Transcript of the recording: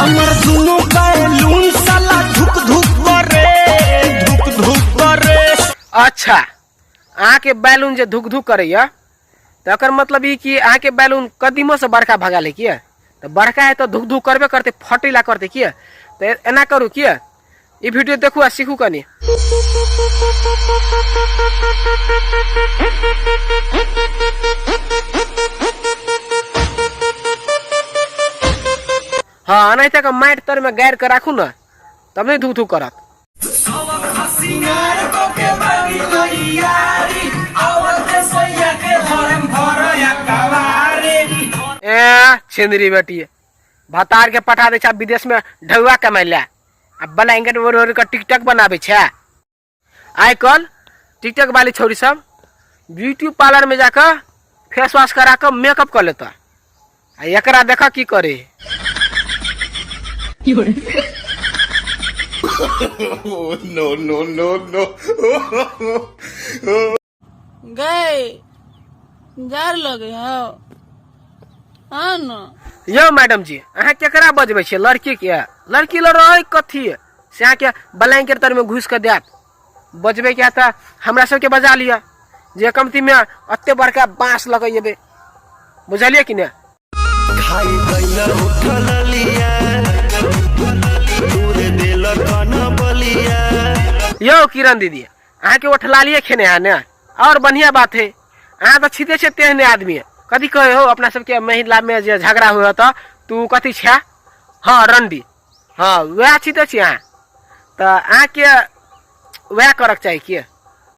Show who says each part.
Speaker 1: हमर दुनु बैलून साला धुक धुक करे, धुक धुक करे।
Speaker 2: अच्छा, अहाँके बैलून जे धुक धुक करैया तऽ एकर मतलब ई कि अहाँके बैलून कदीमोसँ बड़का भऽ गेल है किया? तऽ बड़का है तऽ धुक धुक करबे करतै, फटैला करतै किया? तऽ एना करू किया, ई वीडियो देखू आ सीखू कनी। हाँ, एनाहिते के माटि तर में गाड़ि के राखू ने, तब नहीं धुक धुक करत। ए छिंदरी बेटी, भतार के पठा दै छै विदेश में ढौआ कमाइ लए, आ ब्लैंकेट ओढ़ि ओढ़ि कऽ टिकटॉक बनाबै छै। आइ काल्हि टिकटॉक वाली छौरी सब ब्यूटी पार्लर में जाकऽ फेस वॉश करा कऽ मेकअप कऽ लेतऽ, आ एकरा देख की करे।
Speaker 1: No no no no.
Speaker 3: गए जार लगे हो, हाँ न।
Speaker 2: यौ मैडम जी, अहाँ केकरा बजबै छियै? लड़की के? लड़की लड़ रहै कथी से अहाँके ब्लैंकेट तर में घुसि कऽ देत? बजबै के तऽ हमरा सबके बजा लिअ, जे कमती में एते बड़का बाँस लऽ कऽ एबै, बुझलियै कि नहि?
Speaker 1: खाई गइल उठल लिया, तोरे देल कन बलिया।
Speaker 2: यौ किरण दीदी, अहाँके ओठलालिए खेने है ने, और बढ़िया बात है। अहाँ तऽ छिते छै तेहने आदमी है। कथी कहै हो अपना सबके महिला में जे झगड़ा हुए तऽ तू कथी छै? हाँ रंडी, हाँ वएह छिते छी अहाँ, तऽ अहाँके वएह करक चाही। की